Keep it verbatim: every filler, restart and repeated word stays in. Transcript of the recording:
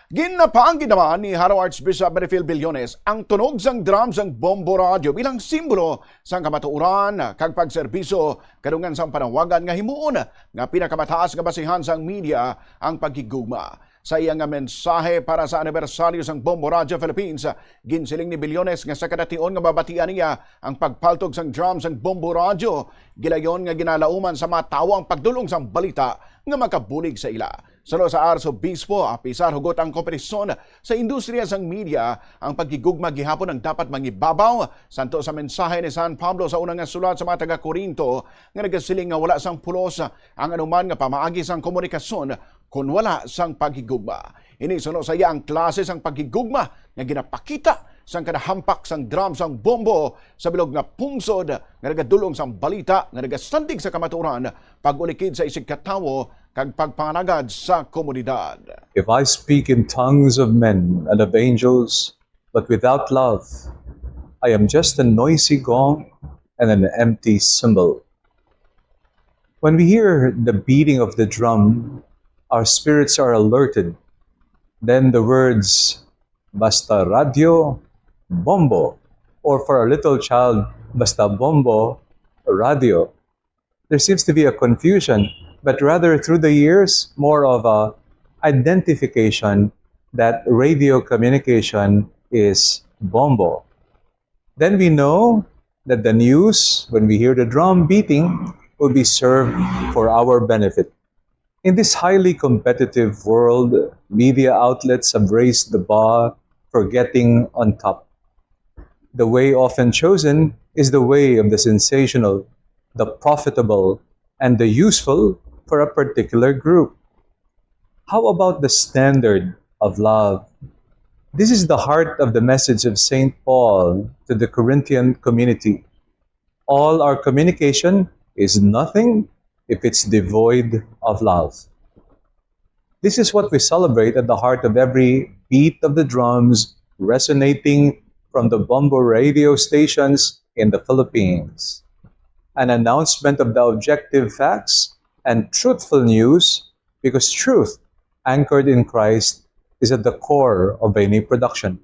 Ginapaanggid naman ni Jaro Archbishop Benefil Billones ang tunog sang drum sang Bombo Radyo bilang simbolo sang kamatuoran kag pagserbisyo kadungan sang panawagan nga himuon nga pinakamataas nga basihan sang media ang paghigugma. Sa iya nga mensahe para sa anibersaryo sang Bombo Radyo Philippines, ginsiling ni Billones nga sa kada tion nga mabatian niya ang pagpaltog sang drum sang Bombo Radyo, gilayon nga ginalauman sa mga tawo ang pagdul-ong sang balita nga makabulig sa ila. Suno sa Arsobispo, apisar hugot ang kompetisyon sa industriya sang media, ang paghigugma gihapon ang dapat mangibabaw. Santo sa mensahe ni San Pablo sa una nga sulat sa mga taga-Corinto nga nagasiling nga wala sang pulos ang anuman nga pamaagi sang komunikasyon kon wala sang paghigugma. Ini suno sa iya ang klase sang paghigugma nga ginapakita sang kada hampak sang drum sang bombo sa bilog nga pungsod nga nagadul-ong sang balita nga nagasandig sa kamatuoran, pag-ulikid sa isigkatawo kag pagpangalagad sa komunidad. If I speak in tongues of men and of angels, but without love, I am just a noisy gong and an empty cymbal. When we hear the beating of the drum, our spirits are alerted. Then the words, "Basta radyo, bombo," or for a little child, "Basta bombo, radyo." There seems to be a confusion, but rather through the years, more of a identification that radio communication is bombo. Then we know that the news, when we hear the drum beating, will be served for our benefit. In this highly competitive world, media outlets have raised the bar for getting on top. The way often chosen is the way of the sensational, the profitable, and the useful for a particular group. How about the standard of love? This is the heart of the message of Saint Paul to the Corinthian community. All our communication is nothing if it's devoid of love. This is what we celebrate at the heart of every beat of the drums resonating from the bombo radio stations in the Philippines. An announcement of the objective facts and truthful news, because truth anchored in Christ is at the core of any production.